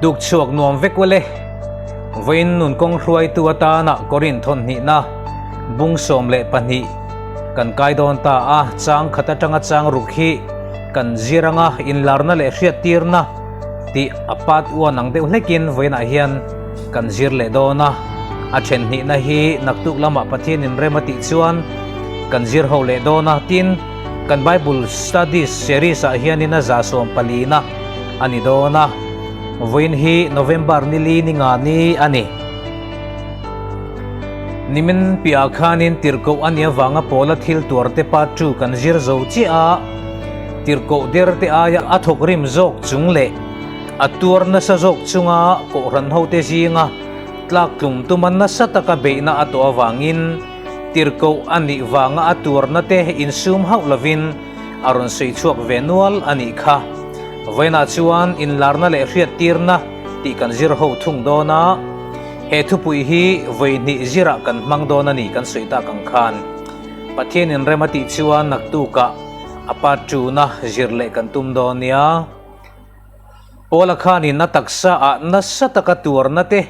Tukchhuak nuam vek ule. Vawiin nun kawng hruaitu atana Korin thawn hnihna bung 12 kan kai dawn ta a, chang khat atanga chang ruk hi kan zir anga inlarna leh hriattirna tih a part one ang deuh hlekin vawiinah hian kan zir leh dawn a, a then hnihna hi naktuk lamah Pathian inrem a tih chuan kan zir ho leh dawn a, tin kan Bible Studies series ah hianin a 14 na a ni dawn a, vawiin hi November ni li ni nga ni a ni. Nimin piah khanin tirhkoh a nih avanga pawla thil tuar te part 2 kan zir zo chiah a, tirhkoh der te aia a thawk rim zawk chung leh a tuar nasa zawk chunga kohhran hote zinga tlak tlum tuma nasa taka beihna a tawh avangin tirhkoh a nih vanga a tuarna te insum hauh lovin a rawn sawi chhuak ve nual a nih kha. Vawiinah chuan inlarna leh hriattirna tih kan zir ho thung dawn a, he thupui hi vawi hnih zirah kan hmang dawn a ni kan sawi tak ang khan. Pathian inrem a tih chuan naktukah a part tuna zir leh kan tum dawn nia. Paula khanin a taksa ah nasa taka tuarna te,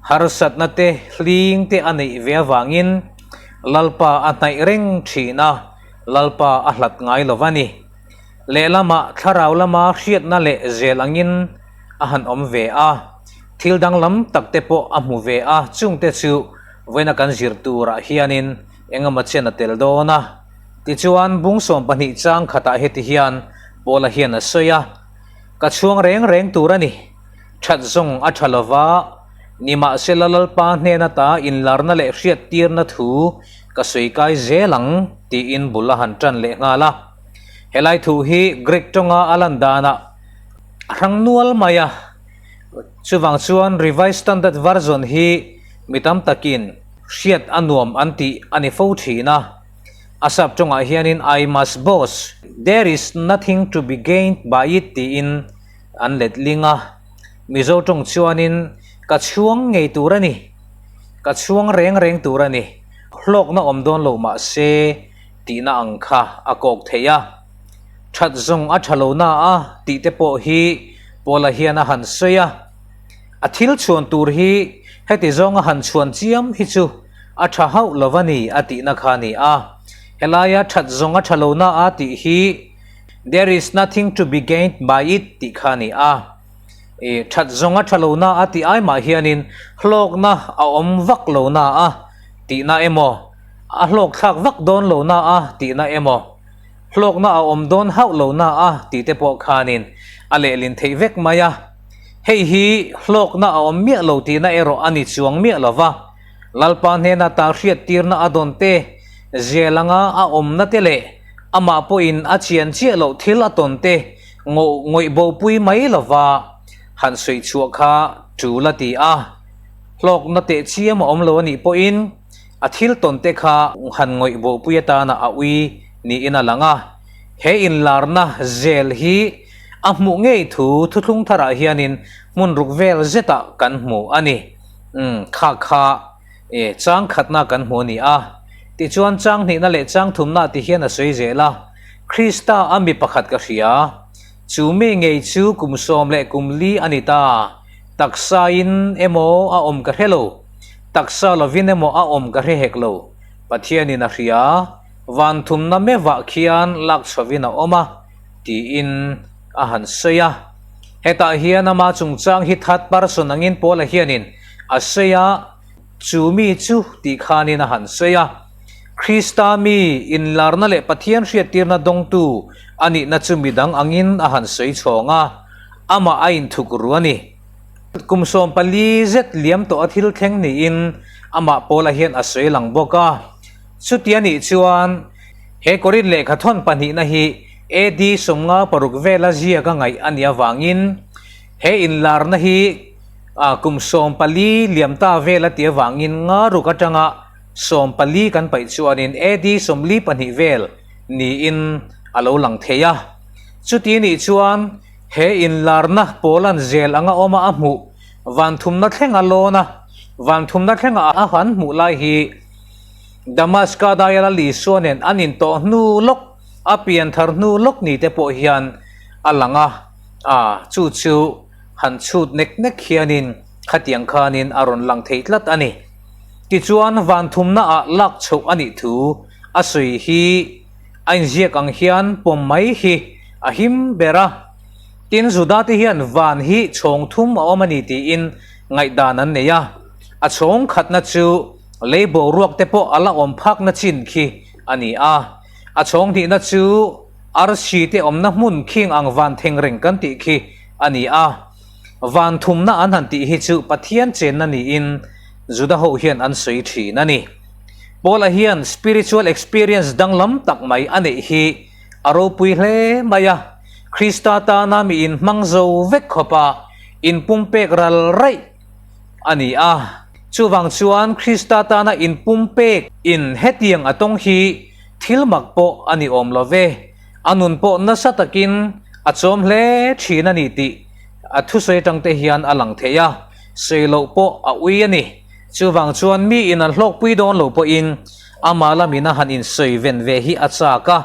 harsatna te, hling te a neih ve avangin Lalpa a hnaih reng thin a, Lalpa a hlat ngai lo va ni. Lehlamah thlarau lama hriatna leh zel angin a han awm ve a, thil danglam tak te pawh a hmu ve a, chungte chu vawiina kan zir turah hianin engemaw chen a tel dawn a. Tichuan bung 12 chang khatah heti hian Paula hian a sawi a, Ka chhuang reng reng tur a ni. That zawng a tha lova, nimahsela Lalpa hnen ata inlarna leh hriattirna thu ka sawi kai zel ang, tiin bul a han tan leh nghal a. Helai thu hi Greek tawnga a lan danah a hrang nual mai a, chuvang chuan Revised Standard Version hi mi tam takin hriat a nuam an tih a ni fo thin a. A sap tawngah hianin I must boast, there is nothing to be gained by it tiin an let ling a. Mizo tawng chuanin ka chhuang ngei tur a ni, ka chhuang reng reng tur a ni, hlawkna awm dawn lo mah se tihna ang kha a kawk thei a. That zawng a tha lo na a tih te pawh hi Paula hian a han sawi a. A thil chhuan tur hi heti zawnga han chhuan chiam hi chu a tha hauh lo a ni a tihna kha a ni a. Helaia that zawng a tha lo na a tih hi There is nothing to be gained by it tih kha a ni a. I that zawng a tha lo na a tih ai mah hianin hlawkna a awm vak lo na a tihna emaw, a hlawk thlak vak dawn lo na a tihna emaw, hlawkna a awm dawn hauh lo na a tih te pawh khanin a lehlin theih vek mai a. Hei hi hlawkna a awm miah lo tihna erawh a ni chuang miah lo va, Lalpa hnena ta hriattirna a dawn te, zel anga a awmna te leh amah pawhin a chian chiah loh thil a tawn te ngawih bopui mai lo va han sawi chhuah kha tul a ti a. Hlawkna teh chiam a awm lo a nih pawhin a thil tawn te kha han ngawih bopui atana a ui niin a lang a. He inlarna zel hi A hmuh ngei thu thuthlung tharah hianin hmun ruk vel zetah kan hmu a ni. Umm, kha kha e, chang khatna kan hmu a ni a. Tichuan chang hnihna leh chang thumna ti hian a sawi zel a, Krista a mi pakhat ka hria. Chu mi ngei chu kum sawm leh kum li a ni ta. Taksain emaw a awm ka hre lo, taksa lovin emaw a awm ka hre hek lo. Pathianin a hria, van thumna mevah khian lak chhovin a awm a. Tiin a han sawi a. Hetah hian ama chungchang hi third person angin Paula hianin a sawi a, chu mi chu tih khanin a han sawi a. Krista mi inlarna leh Pathian hriattirna dawngtu a nihna chu midang angin a han sawi chhawng a, amah a inthuk ru a ni. Kum 14 zet liam tawh a thil thleng niin amah Paula hian a sawi lang bawk a. Chuti a nih chuan He Korinth lehkha thawn pahnihna hi AD 56 vela ziak a ngaih a nih avangin he inlarna hi kum 14 liam ta vel a tih avangin nga ruk atanga 14 kan paih chuanin AD 42 vel niin a lo lang thei a. Chuti nih chuan he inlarna Paulan zel anga awma a hmuh van thumna thlenga lawn a, van thumna thlenga a han hmuh lai hi Damaska daiala Lisua nen an intawh hnu lawk, a pian thar hnu lawk ni te pawh hian a lang a, a chu chu han chhut nek nek hianin khatiang khanin a rawn lang thei tlat a ni. Tichuan van thumnaah lak chhoh a nih thu a sawi hi a inziak ang hian pawm mai hi a him ber a. Tin Juda te hian van hi chhawng thum a awm a ni tiin ngaihdan an nei a. A chhawng khatna chu lei boruak te pawh a la awm phakna chin khi a ni a. A chhawng hnihna chu arsi te awmna hmun khing ang van theng reng kan tih khi a ni a. Van thumna an han tih hi chu Pathian chenna niin Juda ho hian an sawi thin a ni. Paula hian spiritual experience danglam tak mai a neih hi a ropui hle mai a. Krista tana mi inhmang zo vek khawpa inpumpek ral raih a ni a. Chuvang chuan Krista tana inpumpek in hetiang a tawng hi thil mak pawh a ni awm lo ve. A nun pawh nasa takin a chawm hle thin a ni tih a thusawi atang te hian a lang thei a, sawi loh pawh a ui a ni. Chuvang chuan mi in an hlawkpui dawn lo pawhin ama lamin a han insawi ven ve hi a chak a,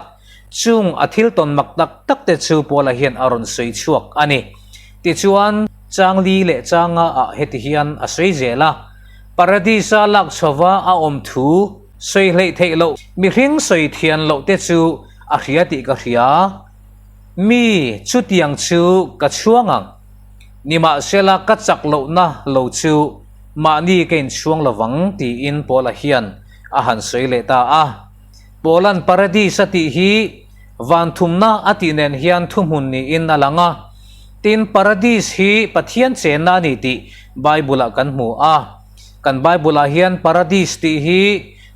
chung a thil tawn mak tak tak te chu Paula hian a rawn sawi chhuak a ni. Tichuan, Changli leh Changa ah heti hian a sawi zel a, Paradis-a lak chhova a awm thu sawi hleih theih loh mihring sawi thian loh te chu a hria tih ka hria. Mi chutiang chu ka chhuang ang. Nimahsela ka chak lohna lo chu mahni ka inchhuang lovang tiin Paula hian a han sawi leh ta a. Paula'n Paradis a tih hi van thumna a tih nen hian thuhmun niin a lang a. Tin, Paradis hi Pathian chenna a ni tih Bible-ah kan hmu a. Kan Bible-ah hian Paradis tih hi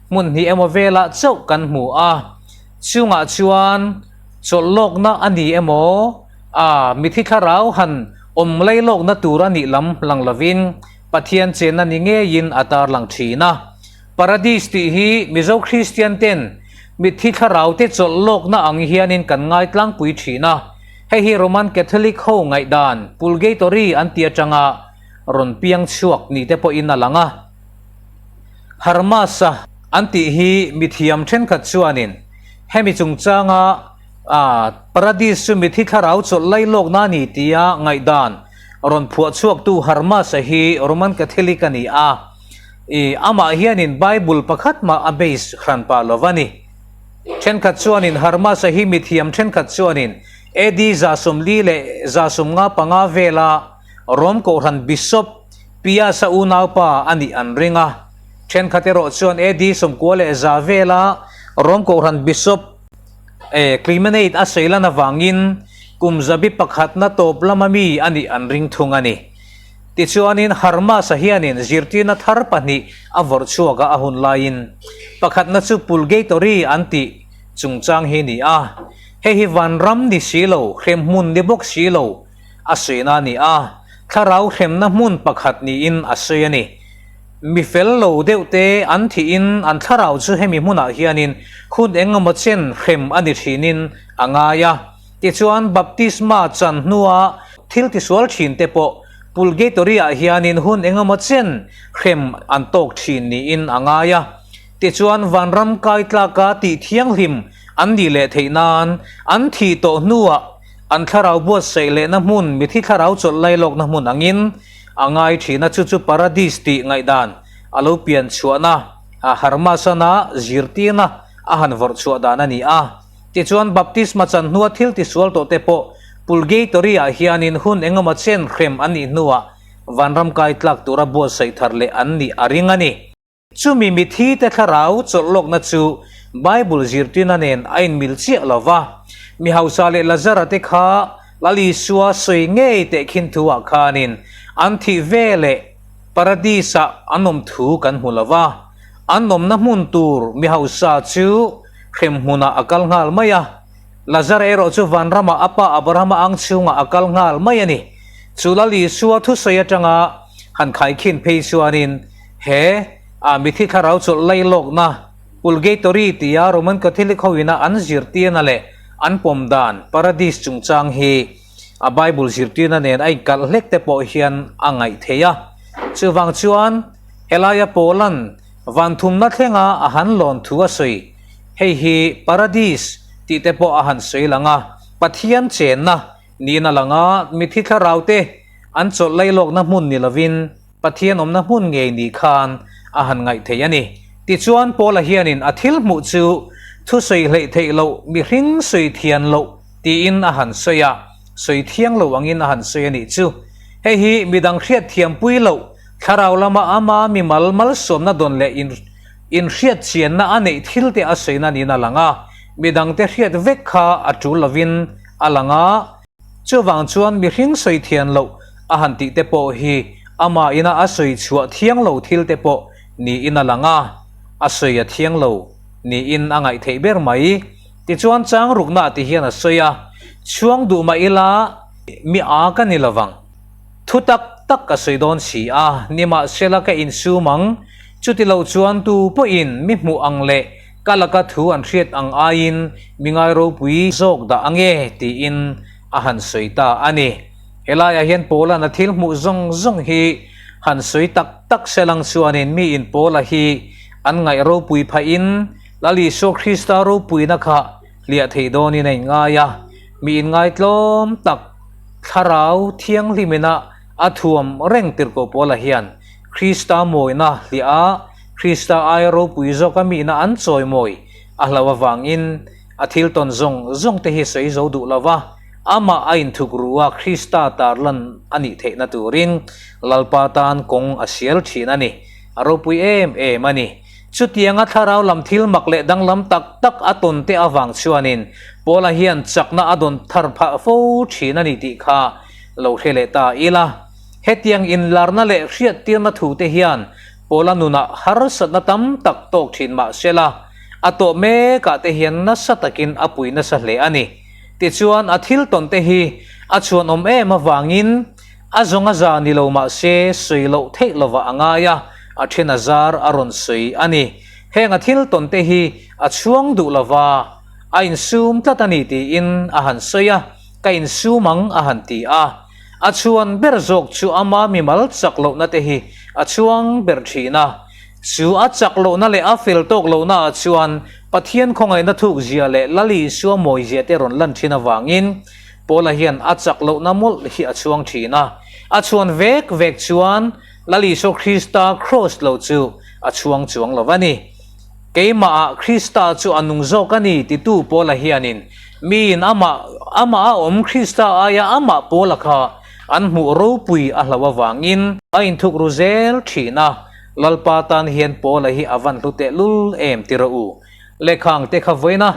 hmun hnih emaw velah chauh kan hmu a. Chungah chuan chawlh lawkna a ni emaw, a mithi thlarau han awm lei lawkna tur a nih lam lang lovin Pathian chenna ni ngeiin a tarlang thin a. Paradis tih hi Mizo Kristian ten mitthi thlarau te chawlh lawkna ang hianin kan ngai tlangpui thin a, hei hi Roman Catholic ho ngaihdan Pulgatory an ti atanga rawn piang chhuak ni te pawhin a lang a. Hermas-a an tih hi mithiam thenkhat chuanin hemi chungchanga Paradis chu mitthi thlarau chawlh lai lawkna a ni tia ngaihdan rawn phuah chhuaktu Hermas-a hi Roman Catholic a ni a. I, amah hianin Bible pakhat mah a base hran pah lo va ni. Thenkhat chuanin Hermas-a hi mithiam thenkhat chuanin AD 140 leh 155 vela Rom Kohhran Bishop Pius-a unaupa a nih an ring a. Thenkhat erawh chuan AD 91 vela Rom Kohhran Bishop Clemenate a sawi lan avangin kum zabi pakhatna tawp lama mi a nih an ring thung a ni. Tichuanin Hermas-a hianin zirtirna thar pahnih a vawrh chhuak a a hun laiin. Pakhatna chu Pulgatory an tih chungchang hi ni a. Hei hi vanram ni si lo, hremhmun ni bawk si lo a sawina a ni a, thlarau hremna hmun pakhat niin a sawi a ni. Mi fel lo deuh te an thihin an thlarau chu hemi hmunah hianin hun eng emaw chen hrem a ni thinin a ngai a. Tichuan, baptisma chan hnua thil tisual thin te pawh Pulgatory-ah hianin hun engemaw chen hrem an tawk thin niin a ngai a. Tichuan, vanram kai tlaka tih thianghlim an nih leh theih nan an thih tawh hnuah an thlarau buatsaih lehna hmun mithi thlarau chawlh lailawkna hmun angin a ngai thin a, chu chu Paradis tih ngaihdan a lo pian chhuahna Hermas-ana zirtirna a han vawrh chhuah dan a ni a. Tichuan, baptisma chan hnua thil tisual tawh te pawh Pulgatory-ah hianin hun engemaw chen hrem an nih hnuah vanram kai tlak tura buatsaih thar leh an nih a ring a ni. Chumi mithi te thlarau chawlh lawkna chu Bible zirtirna nen a inmil chiah lo va. Mi hausa leh Lazara te kha Lal Isua sawi ngei tehkhin thuah khanin an thih ve leh Paradis-ah an awm thu kan hmu lo va. An awmna hmun tur mi hausa chu hremhmunah a kal nghal mai a. Lazara erawh chu vanramah a pa Abrahama ang chhungah a kal nghal mai a ni. Chu Lal Isua thusawi atanga han khaikhin phei chuanin he a mithi thlarau chawlh lailawkna Pulgatory tia Roman Catholic hoina an zirtirna leh an pawm dan Paradis chungchang hi a Bible zirtirna nen a inkalh hlek te pawh hian a ngaih theih a. Chuvang chuan helaia Paula'n van thumna thlenga a han lawn thu a sawi. Hei hi Paradis tih te pawh a han sawi lang a, Pathian chenna niin a lang a, mithi thlarau te an chawlh lailawkna hmun ni lovin Pathian awmna hmun ngei ni khan a han ngaih theih a ni. Tichuan, Paula hianin a thil hmuh chu thusawi hleih theih loh, mihring sawi thian loh tiin a han sawi a, sawi thiang lo angin a han sawi a nih chu. Hei hi midang hriat thiampui loh, thlarau lama ama mimal malsawmna dawn leh inhriat chianna a neih thilte a sawina niin a lang a, midangte hriat vek kha a tul lovin a lang a. Chuvang chuan mihring sawi thian loh a han tih te pawh hi amah ina a sawi chhuah thiang lo thil te pawh niin a lang a, a sawi a thiang lo niin a ngaih theih ber mai. Tichuan chang rukna ti hian a sawi a, chhuang duh mah ila mi a ka ni lovang. Thu tak tak ka sawi dawn si a, nimahsela ka insum ang, chuti lo chuan tu pawhin mi hmuh ang leh Ka laka thu an hriat ang aiin mi ngai ropui zawk dah ange tiin a han sawi ta a ni. Helaiah hian Paula'n a thil hmuh zawng zawng hi han sawi tak tak se lang chuanin miin Paula hi an ngaih ropui phahin Lal Isua Krista ropuina kha hliah thei dawnin a inngai a, mi inngaitlawm tak thlarau thianghlimina a thuam reng tirhkoh Paula hian Krista mawina hliah a, Krista aia ropui zawka mihna an chawimawi a hlauh avangin a thil tawn zawng zawng te hi sawi zo duh lo va, amah a inthuk ru a Krista tarlan a nih theihna turin Lalpa tan kawng a sial thin a ni. A ropui em em a ni. Chutianga thlarau lam thil mak leh danglam tak tak a tawn te avang chuanin Paula hian chakna a dawn thar phah fo thin a ni tih kha lo hre leh ta ila. Hetiang inlarna leh hriattirna thu te hian Paula nunah harsatna tam tak tawk thin mah sela, a tawh mekah te hian nasa takin a pui nasa hle a ni. Tichuan, a thil tawn te hi a chhuanawm em avangin a zawng a za ni lo mah se sawi loh theih lovah a ngai a, a then a zar a rawn sawi a ni. Heng a thil tawn te hi a chhuang duh lova, a insum tlat a ni tiin a han sawi a, ka insum ang a han ti a. A chhuan ber zawk chu ama mimal chak lohna te hi a chhuang ber thin a. Chu a chak lohna leh a fel tawk lohna ah chuan Pathian khawngaihna thuk zia leh Lal Isua mawi zia te rawn lan thin avangin Paula hian a chak lohna mawlh hi a chhuang thin a. A chhuan vek vek chuan Lal Isua Krista Kraws lo chu a chhuang chuang lo a ni. Keimahah Krista chu a nung zawk a ni titu Paula hianin miin amah amah a awm Krista aia amah Paula kha an hmuh ropui a hlo avangin a inthuk ru zel thin a, Lalpa tan hian Paula hi a van hlu tehlul em ti rawh u. Lehkhang te kha vawiina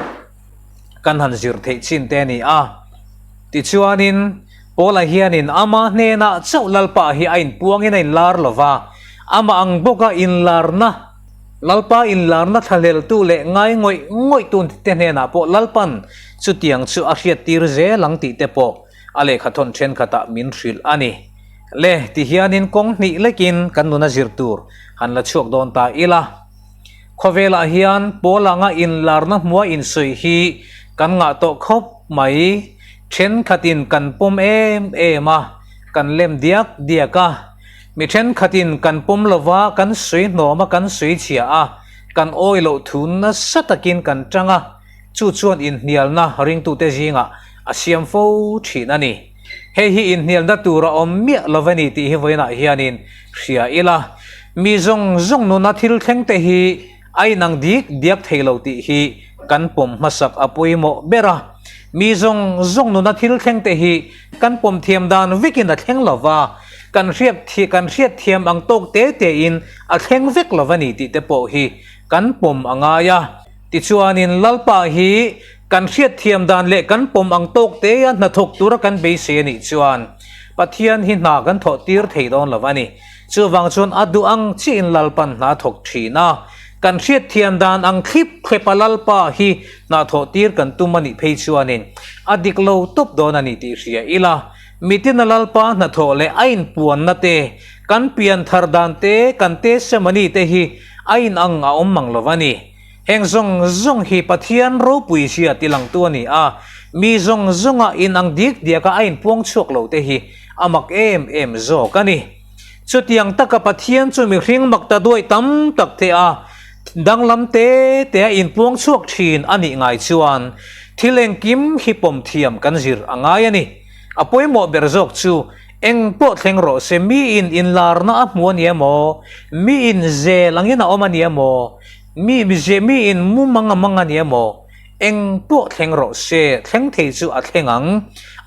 kan han zir theih chin te a ni a. Tichuanin Paula hianin ama hnenah chauh Lalpa hi a inpuangin a inlar lova, amah ang bawka inlarna, Lalpa inlarna thlahleltu leh ngai ngawih ngawihtu te hnenah pawh Lalpan chutiang chu a hriattir zel ang tih te pawh a lehkhathawn thenkhatah min hrilh a ni. Le, ti hianin kawng hnih lekin kan nuna zir tur han la chhuak dawn ta ila. Khawvelah hian pawl anga inlarna hmua insawi hi kan ngah tawh khawp mai. Thenkhatin kan pawm em em a, kan lem diak diak a. Mi thenkhatin kan pawm lova kan sawi hnawm a, kan sawi chhia a, kan awi loh thu nasa takin kan tang a, chu chuan inhnialna ringtute zingah a siam fo thin a ni. Hei hi inhnialna tur a awm miah lo a ni tih hi vawiinah hianin hria ila, mi zawng zawng nuna thil thlengte hi A inang dik diak thei lo tih hi kan pawm hmasak a pawimawh ber a. Mi zawng zawng nuna thil thleng te hi kan pawm thiam dan vekin a thleng lo va, kan hriat kan hriat thiam ang tawk te tein a thleng vek lo va ni tih te pawh hi kan pawm a ngai a. Tichuanin Lalpa hi kan hriat thiam dan leh kan pawm ang tawk tea hnathawk tura kan beisei a nih chuan Pathian hi hna kan thawh tir thei dawn lo va ni. Chuvang chuan a duh ang chiahin Lalpan hna thawk thin a, kan hriatthiam dan ang thlip thlepa Lalpa hi hna thawh tir kan tum a nih phei chuanin a dik lo tawp dawn a ni tih hria ila, mitina Lalpa hnathawh leh a inpuanna te, kan pian thar dan te, kan testimony te hi a inang a awm mang lo a ni. Heng zawng zawng hi Pathian ropui zia tilangtu a ni a, mi zawng zawnga inang dik diaka a inpuang chhuak lo te hi a mak em em zawk a ni. Chutiang taka Pathian chu mihring mak ta duai tam tak te a danglam te te a inpuang chhuak thin a nih ngai chuan thil engkim hi pawm thiam kan zir a ngai a ni. A pawimawh ber zawk chu. Eng pawh thleng rawh se, miin inlarna a hmu a ni emaw, miin zel angin a awm a ni emaw, mi miin mumang a mang a ni emaw, eng pawh thleng rawh se, thleng thei chu a thleng ang.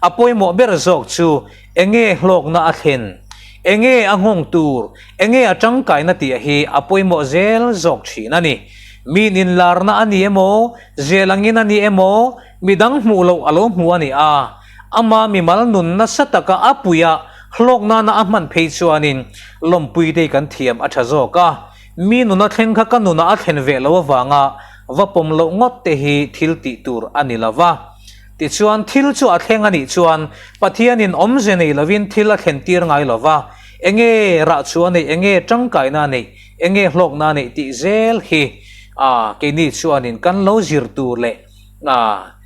A pawimawh ber zawk chu enge hlawkna a thlen, enge a nghawng tur, enge a tangkaina tih hi a pawimawh zel zawk thin a ni. Miin inlarna a ni emaw, zel angin a ni emaw, midang hmuh loh a lo hmu a ni a, ama mimal nun nasa taka a puia hlawk nana a hman phei chuanin lawmpui te kan thiam a tha zawk a, mi nuna thleng kha ka nunah a thlen ve loh avanga va pawm loh ngawt te hi thil tih tur a ni lo va. Tichuan thil chu a thleng a nih chuan Pathianin awmze nei lovin thil a thlen tir ngai lo va, enge rah chu a neih, enge tangkaina a neih, enge hlawkna a neih tih zel hi keini chuanin kan lo zir tur leh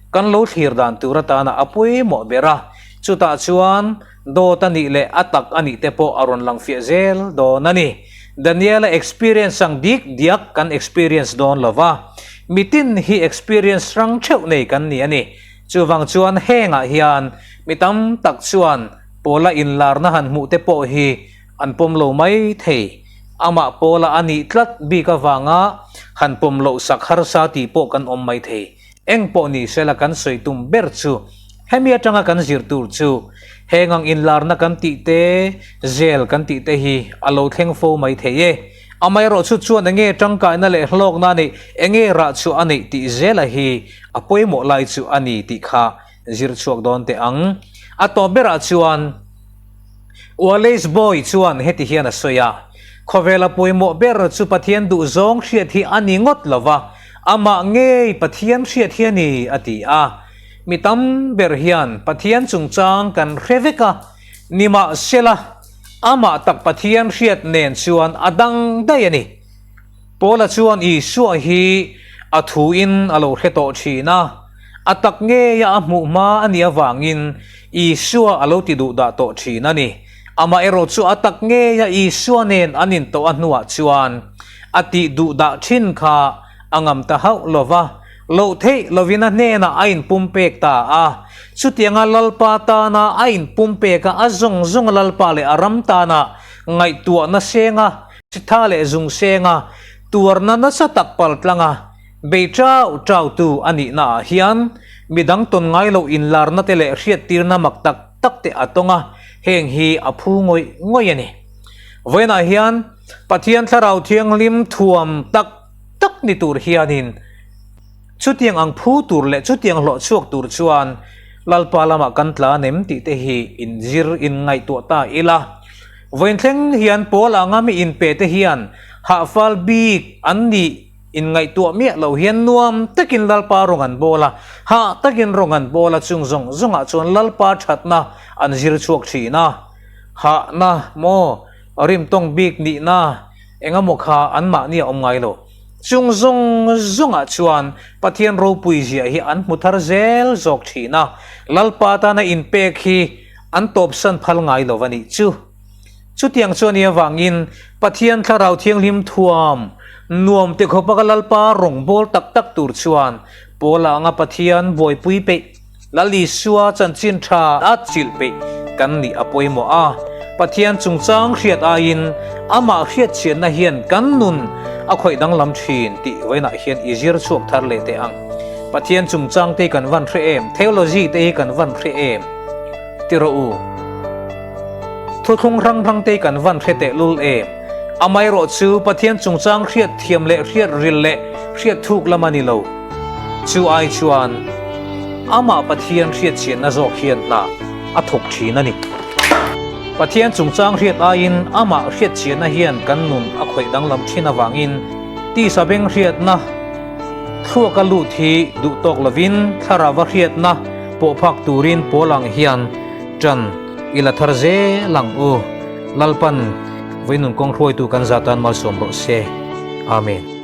Kan lo thlir dan tur atana a pawimawh ber a, chutah chuan dawt a nih leh a tak a nih te pawh a rawn lang fiah zel dawn a ni. Daniela experience ang dik diak kan experience dawn lo va, mitin hi experience hrang theuh nei kan ni a ni. Chuvang chuan hengah hian mi tam tak chuan Paula inlarna han hmuh te pawh hi an pawm lo mai thei. Amah Paula a nih tlat bik avanga han pawm loh sak harsa tih pawh kan awm mai thei. Eng pawh ni sela kan sawi tum ber chu hemi atanga kan zir tur chu heng ang inlarna kan tih te, zel kan tih te hi a lo thleng fo mai thei e. Amaherawhchu chuan enge tangkaina leh hlawkna a neih, enge rah chu a neih tih zela hi a pawimawh lai chu a ni tih kha zir chhuak dawn teh ang. A tawp berah chuan Wallace Boy chuan heti hian a sawi a, Khawvela pawimawh ber chu Pathian duhzawng hriat hi a ni ngawt lo va, amah ngei Pathian hriat hi a ni, a ti a. Mi tam ber hian Pathian chungchang kan hre vek a, nimahsela amah tak Pathian hriat nen chuan a dang daih a ni. Paula chuan Isua hi a thuin a lo hre tawh thin a, a tak ngeia a hmuh hma a nih avangin Isua a lo ti duh dah tawh thin a ni. Amaherawh chu a tak ngeia Isua nen an intawh a hnuah chuan a tih duh dah thin kha a ngam ta hauh lo va, loh theih lovin a hnenah a inpumpek ta a. Chutianga Lalpa tana a inpumpek a, a zawng zawnga Lalpa leh a ram tana ngaihtuahna senga, Chitha leh zung senga tuarna nasa tak pal tlanga bei chau chau tu a nihna ah hian midang tawn ngai loh inlarna te leh hriattirna mak tak tak te a tawng a, heng hi a phu ngawih ngawih a ni. Vawiinah hian Pathian Thlarau Thianghlim thuam tak tak ni tur hianin chutiang ang phu tur leh chutiang hlawh chhuak tur chuan Lalpa lamah kan tla nem tih te hi inzir in ngaihtuah ta ila. Vawiin thleng hian pawl anga mi inpe te hian hahfal bik an nih inngaihtuah miah lo hian nuam takin Lalpa rawng an bawl a, hah takin rawng an bawl a chung zawng zawngah chuan Lalpa thatna an zir chhuak thin a. Hahna maw, rimtawng bik nihna engemaw kha anmahni a awm ngai lo. Chung zawng zawngah chuan Pathian ropui zia hi an hmu thar zel zawk thin a, Lalpa tana inpek hi An tawpsan phal ngai lo a nih chu. Chutiang chuan i avangin Pathian Thlarau Thianghlim thuam nuam ti khawpa ka Lalpa rawngbâwl tak tak tur chuan Paula anga Pathian buaipui peih, Lal Isua chanchin tha a chilh peih kan nih a pawimawh a. Pathian chungchang hriat aiin amah hriatchhiatna hian kan nun a khawih danglam thin tih vawiinah hian i zir chhuak thar leh teh ang. Pathian chungchang te hi kan van hre em? Theology te hi kan van hre em? Ti rawh u. Thuthlung hrang hrang te hi kan van hre teh lul em? Amaherawh chu Pathian chungchang hriat thiam leh hriat ril leh hriat thuk lam a ni lo. Chu ai chuan amah Pathian hriat chianna zawk hian hna a thawk thin a ni. Pathian chungchang hriat aiin amah hriat chianna hian kan nun a khawih danglam thin avangin tisa beng hriatna, Thluaka lut hi duh tawk lovin thlarauva hriatna pawh phak turin pawl ang hian ṭan i la thar zel ang u. Lalpan vawiin nun kawng hruaitu kan zah tan malsawm rawh se. Amen.